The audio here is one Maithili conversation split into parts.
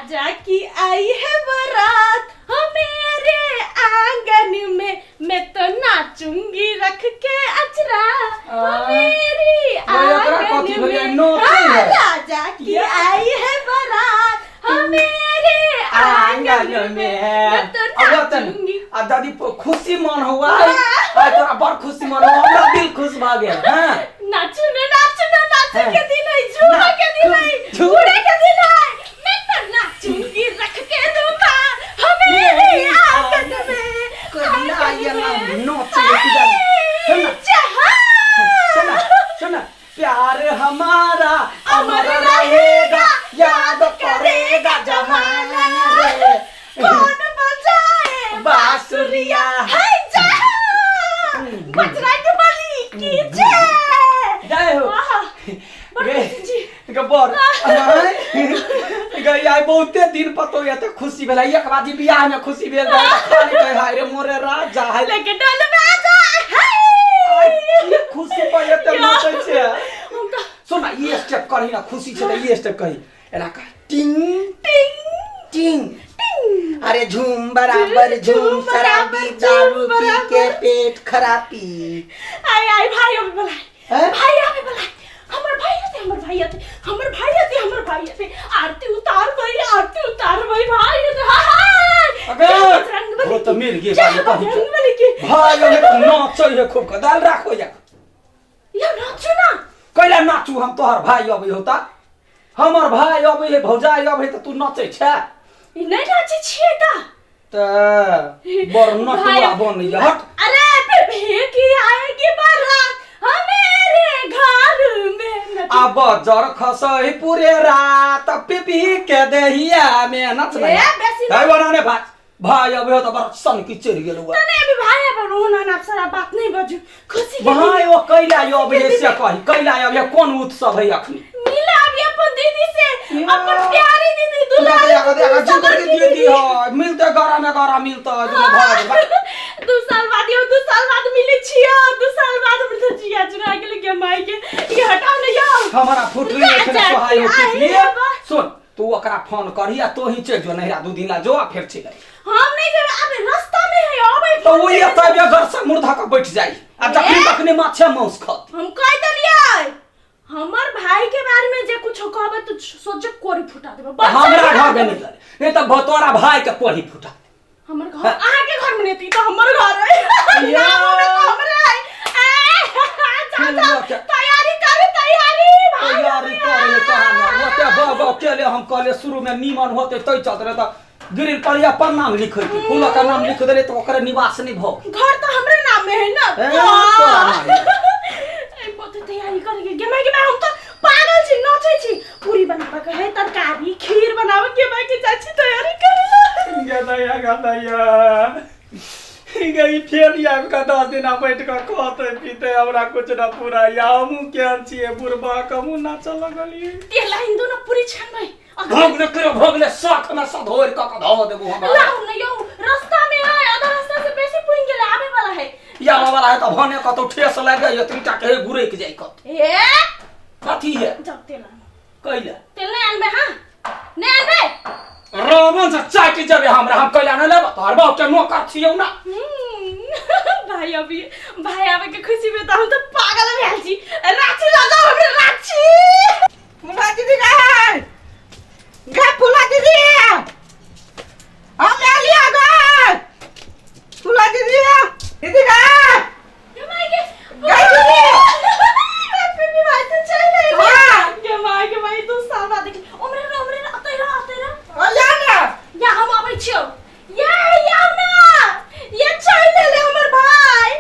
राजा की आई है बारात हो मेरे आंगन में, मैं तो नाचूंगी रख के अचरा हो मेरी एकरा आंगन कथी भेलै? में। नाचै हाँ, है। राजा की आई है बारात हो मेरे आंगन में, मैं तो नाचूंगी। आ दादी खुशी मन हुआ आइ तोरा बड़ खुशी मन हुआ, हमरा दिल खुश भऽ गेल। हाँ, नाचू ने, नाचू ने, नाचू हाँ। के दिन है, झूमे के दिन है, झूमे। झूमे के दिन है। मैं तो नाचूंगी रख के रुमाल हो मेरे आंगन में, कहिया आंगन ये ना में। नाच लेती जा। सुन ना, जहाँ सुन सुन, प्यार हमारा अमर अमर रहेगा, याद करेगा जमाना रे। कौन बजाए बांसुरिया। है जहाँ बजरंग बली की जय। जय हो। वाह, बड़ गे खुशी छी। गे बड़ आँय? गे आइ बहुते दिन पतो एते खुशी भेलै। एक बाजी बियाह में खुशी भेल रहै तऽ खाली कहै हाय रे मोरे राजा हाय। लेके डोल में आजा है। आइ की खुशी पर एते नाचै छै? हम तऽ सुन ना, ई स्टेप करही ना, खुशी छै तऽ ई स्टेप कही, एना कह, टिंग टिंग टिंग टिंग। अरे झूम बराबर झूम, शराबी दारू पी के पेट खराबी। आय आय भाई अबे बोलाय। हैं? भाई आबे बोलाय, हमर भाई आते, हमर भाई आते, हमर भाई आते, हमर भाई आते। आरती उतार भाई, आरती उतार भाई, भाई आते। हाय हाय। अबे, जय बजरंग बली वो तो की, मिल गई जय बाली कहीं के। बजरंग बली की। भाई अबे तऽ नाचै है खूब के, दाल राखो या। या नाचू ना। कैला नाचू हम? तोहर भाई अबै होता, हमर भाई अबै है, भौजाई अबै है तऽ तू नाचै छै? ई नहि नाचै छियै तऽ तऽ बड़ नटुआ भाई- बनैया, हट। अरे फिर की आएगी बारात हमेरे घर में, नाचू। आ बजर खसै पूरे रात पीपी के देहिया में, नाच। ए, बेसी है बनाने भाई, भाई अबै हो तऽ बड़ सनकी चढ़ि गेलौ। तऽ नहि अभी भाई अब रोना ना सारा बात नहीं बजू, खुशी के भाई ओ कैला अबै है से कही, कैला अबै है? कोन उत्सव है अखनी? मिला अभी अपन दीदी से, या। अपन प्यारी दीदी दुलारी दीदी, सबर की दीदी। मिलते गरा में गरा मिलते दुनू भाई। 2 साल बाद यौ, 2 साल बाद मिले छियै, 2 साल बाद हमर तऽ जिया चुरा गेलै गे माय के। ई हटाउ ने यौ। हमारा फुटरी एखन राजा सोहाइ हो की पिपली। आई बाबा। सुन, तू ओकरा फोन करही आ तोही चलि जो नहिरा, 2 दिन ला जो आ फेर चलि आइ। हम नहीं जेबै, अबे रास्ता में है, अबे। तऽ ओ एतऽ बेगर से मुर्धा के बैठ जाइ आ जखनी तखनी माछे मांस खत। हम कह देलियै, हमर भाई के बारे में जे कुछो कहबै तऽ सोचे कोरी फुटा देबै। तऽ हमरा घर में नहीं लड़े, नहीं तऽ तोरा भाई के कोढ़ी फुटा। हमर घर, अहाँ के घर में नहीं, त हमर घर है। या। नाम में तो हमरे है। ए, जा जा, तैयारी करू, तैयारी भाई। तैयारी करे तोरा ने ओते बाबा केले। हम कहले शुरू में नीमन होते तै चलते रहे तऽ गिरिल पर अपन नाम लिखै के, फूल के नाम लिख देले तऽ ओकरे निवास नहीं भऽ। घर तो हमरे नाम में है ना। ए, तोरा नाम है। ए, बहुत तैयारी करे के गे माय, गे माय, हम तो पागल छी, नाचै छी। पूरी बनावे के है, तरकारी खीर बनावे के माय के, चाची तैयारी करे। गदैया गदैया गई, फेर आबि कऽ 10 दिना बैठ कऽ कहते पीते हमरा कुछ न पूरा या। हमहूँ केहन छियै बुढ़बा, हमहूँ नाचऽ लगलियै। तेल हिन्दू न पूरी छानबै। भोग ने करो, भोग ले शौक में सधोर कऽ कऽ धऽ देबू हमरा। लाउ न यौ, रास्ता में है, आधा रास्ता से बेसी पुइन गेलै, आबे वाला है। या वाला है तऽ भने कतौ ठेस लागि जाइए, तीनटा के गुरैक जाइ कत। ए। कथी है? जाउ तेल आनू। कैला? तेल नहीं आनबै? हाँ, नहीं आनबै? रावण से चाटि जेबे हमरा। हम कैला नहि लेब? तोहर बाप के नौकर छियौ ना। भाई अभी भाई आवे के खुशी में तो हम तो पागल भेल छी। रांची ल जाओ हमरा, रांची। फूला दीदी गए, गे फूला दीदी, हम एलिया गए। फूला दीदी, दीदी गए। गे माय गे। गए दीदी। फिर भी भाई तो चल आइले। हाँ। गे माय, गे माय, 2 साल बाद देखली। उमरे रह, उमरे रह, अतै रह, अतै रह। ओ या ना। या हम आबै छियौ। या या ना, ये चल एले हमर भाई।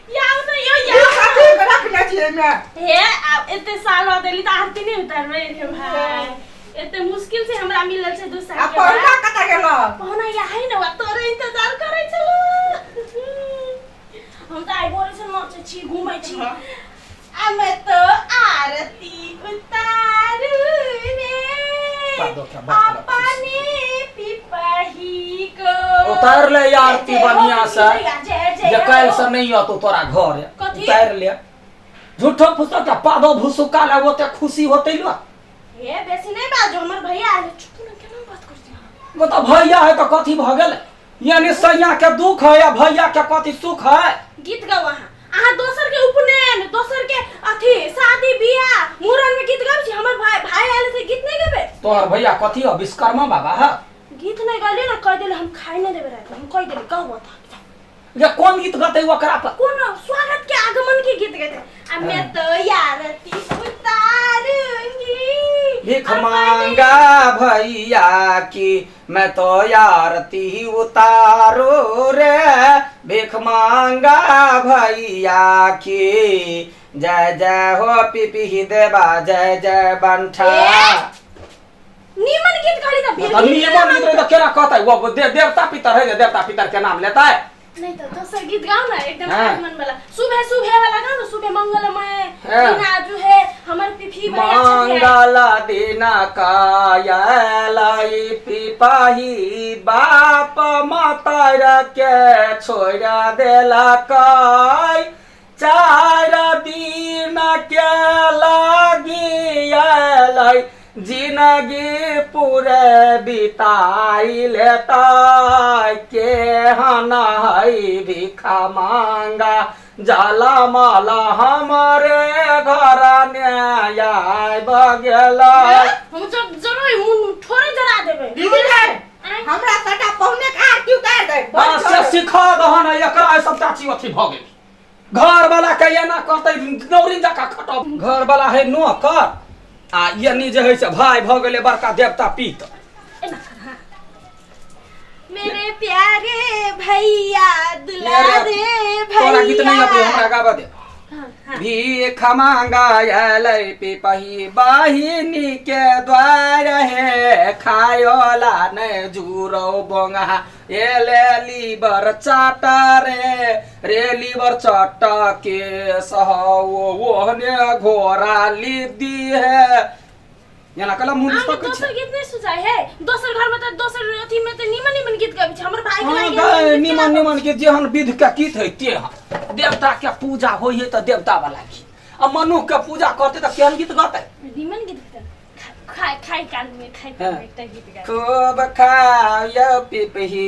या ना यो। ये या। कथी के रखने छियै एहिमे? हे, आब एते साल बाद एली तऽ आरती नहि उतारबै रे भाई? एते मुश्किल से हमरा मिलल छै 2 साल आ के बाद। पहुना कतऽ गेल? पहुना या है ने, वा तोरे इंतजार करै छलो। हम तऽ आइ भोरे से नाचै छी, घूमै छी। हम तो आरती उतारू रे बादो के बात। अपने पिपही को। उतार ले आरती जय हो बढ़िया से। जय जय जे हो। काल्हि से नहीं अतो तोरा घर। कथी? उतार ले, झूठो फूसो के पादो भूसुका ले, ओते खुशी होते लो। हे, बेसी नहीं बाजो, हमर भैया आयल। चुप ना, केना बात करती? वो तो भैया है तो कथी भ गेल यानी सैया के दुख है या भैया के कथी सुख है गीत गाओ अहाँ अहाँ दोसर के उपनयन दोसर के अथी शादी बियाह मुड़न में गीत गाबै छी हमर भाई भाई आयल से गीत नहीं गेबे तोहर भैया कथी हो विश्वकर्मा बाबा है गीत नहीं गालिए ना कह देले हम खाए नहीं देबे रात में हम कह देले गाओ था ये कौन गीत गाते ओकरा पर कौन स्वागत के आगमन के गीत गाते आ मैं तो यारती उतारूंगी भीख मांगा भैया की मैं तो आरती उतारो रे भीख मांगा भैया की जय जय हो पिपी देवा जय जय बंठा ए! नीमन गीत गाली त तो नियमन गीत रहे तो केना कहता वो देवता पितर है जे देवता पितर के नाम लेता है नहीं तो दोसर गीत गाओ ना एकदम हाँ। आगमन वाला सुबह सुबह वाला गाओ ना सुबह मंगलमय हाँ। दिन आजू है हमर पिफी भैया छथिन मंगल दिन कायलाई पिपाही बाप मातर के छोड़ देलकै चार दिन के लागी अयलै जिनगी पूरे बिताई लेतै केहन है भिखा मांगा जाला माला हमारे घर ने आबि गेलै हम जब जरो मुंह ठोरे जरा देबे दीदी रे आँय? हमरा सटा पहुने के आरती उतार दे हाँ, से सिखा दहन एकरा सबटा चीज अथी भऽ गेल घर वाला के एना करतै नौरिन जकाँ खटब घर वाला है नौकर आ यानी जे है से भाई भऽ गेलै बड़का देवता पीत एना कर, हाँ। मेरे प्यारे भैया दुलारे तोरा गीत नहीं अबै भैया हमरा गाबऽ दे हाँ, हाँ। भीख मांगा अयलै पिपही बहिनी के द्वार हे खायोला ने जुरौ बोंगा एले लीबर चाटा रे रे लीबर चट्टा के सह ओहने घोड़ा ली है एना कला मुँह अहाँके तकै दोसर छै गीत नहि सुझाइ है दोसर घर में तऽ दोसर अथी में तऽ निमन निमन गीत गाबै छै हमर भाई के हाँ लागि गए गीत निमन केना निमन के जेहन विध के गीत है तेहन देवता के पूजा होइ है तऽ देवता वाला गीत आ मनुख के पूजा करते तऽ केहन गीत गाते निमन गीत गाते खाइ खाइ काल में खाइ काल में एकटा गीत गाबै खूब खाओ पिपही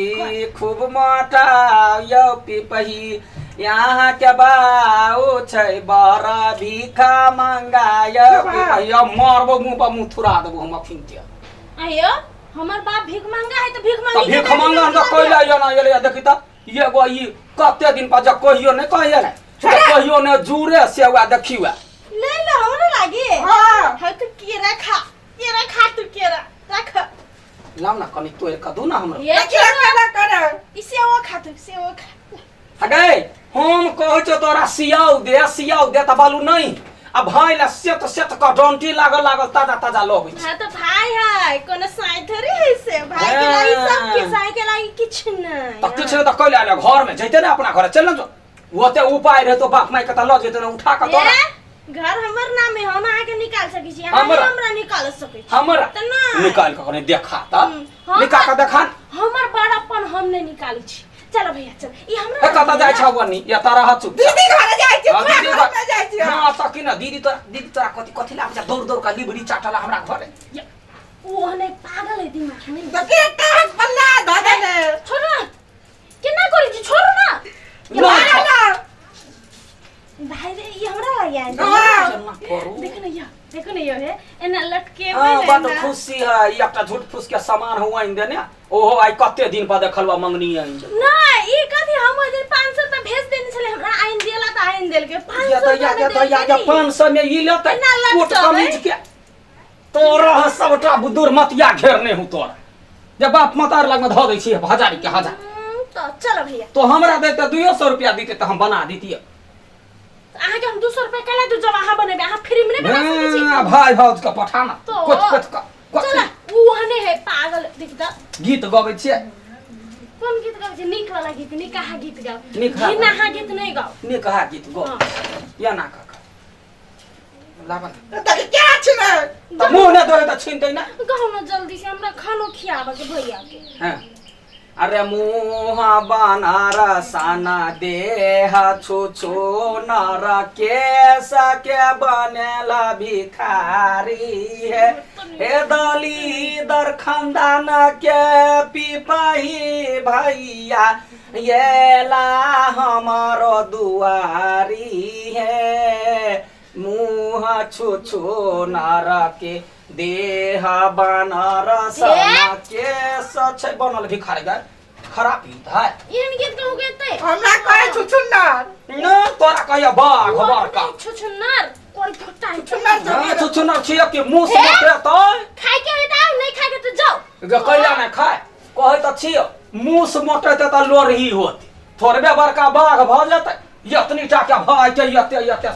खूब मोटाओ पिपही यहाँ के बाऊ छै बड़ा भीखा मंगायो पिपही अब मारबो मुंह पर मुंह थुरा देबो हम अखिन के आयो हमर बाप भीख मांगा है तऽ भीख तऽ मांगी भीख मंगा तऽ कैला ये ना एलै देखी तऽ एगो ई कते दिन पर जब कहियो नहि कहैया ने कहियो ने जुरे से वएह देखी वएह ले ले हमरा लागे हाँ। हाँ तू केरा खा केरा खा तू केरा रख लाव ना कनि तोड़ि कऽ दू ना हमरा ये देखिए केना करे ई सेवो खा तू सेवो खा हगे हम कहै छौ तोरा सियाउ दे सियाउ दे तऽ बालू नहि आ भाय ला सेत सेत कऽ डंटी लागल लागल ताजा ताजा लबै छै हाँ तो भाई है कोनो साई थोड़ी है से भाई के लागी सब के साई के लागी किछ नहीं तऽ किछु नहि तऽ कैला एलै घर में जैते ने अपना घर चल ने जो ओते उपाय रहतो बाप माय के तऽ लऽ जेते ने उठा कऽ तोरा ए, घर हमर नाम है हम अहाँके निकाल सकै छी अहाँ हमरा? हमरा निकाल सकै छी हमरा तऽ नहि निकाल कऽ कनि देखा तऽ हम निकाल कऽ देखा हमर बड़ापन हम नहि निकालै छी चलो भैया चल ई हमरा ए कतऽ जाइ छौ बनी या तारा हचु दीदी घर जाइ छी हाँ, तोरा दीदी घर घर- में जाइ छी हाँ तऽ की ना दीदी तोरा दीदी तोरा कथी कथी लाबै छै दौड़ दौड़ कऽ लिबरी चाटला हमरा घरे ओ हने पागल है दिमाग में तऽ के काज पल्ला धऽ देने छोड़ो ना केना करै छी छोड़ो ना नहि ना भाई रे ई हमरा लागे आयल हाँ। केना करू देखो ना यो देखो ना यो है एना लटके हाँ बड खुशी है ई एकटा झूठ फूस के सामान हो आनि देने ओहो आइ कते दिन पर देखलवा मंगनी आनि दे ना ई कथी हम ओहि दिन 500 त भेज देने छले हमरा आइन देला त आइन देलके या 500 तऽ या या तऽ या या 500 में ई लेतै एना लटकबै। कोट कमीज के तोरा सबटा बुदुर मतिया घेरने हूँ तोरा जे बाप मतार लगमे धऽ दै छी हजारी के हजार तो चलो भैया तो हमरा देते 200 रुपया दीते तऽ हम बना दीतियै अहाँके हम 200 रुपया कैला दू जब अहाँ बनेबै अहाँ फ्री में नहीं बना सकै छी हाँ, भाई भाउज के पठाना तो कोच कोच क कोच चल उ ओहने है पागल देख त गीत गबै छियै कोन गीत गाबै छी नीक वाला गीत निकाहा गीत गाउ निकहा। घिनाहा गीत नहीं गाउ निकहा गीत गो हाँ। या ना कह लाबा तऽ क्या छिनै तऽ मुँह नहि धोए तऽ छीनतै ना गाउ न जल्दी से हमरा खानो खियाबे के भैया के हाँ अरे मुँह बनारसन देह छु छु नर केस के बनेला भिखारी है। हे दलीदर खानदान के पिपही भैया ये ला हमारो दुआरी है। मुँह छु छु नर के देह बनरस केस छै बनल भिखारी गए खराब ही है। एहन गीत कहूँ गेतै? हमरा कहै छुछुन्नर। न तोरा कहिया बाघ बड़का छुछुन्नर कोई फटा है। छुछुन्नर हाँ, छुछुन्नर छियै कि मुँह से निकलतै? खाय के है त आउ, नहीं खाय के तो जाओ। गे कैला नहि खाय कहै तऽ छियै मुँह से मोटेतै तऽ लोरही होत, थोड़बे बड़का बाघ भऽ जेतै। एतनी टा के भाय के एते एते।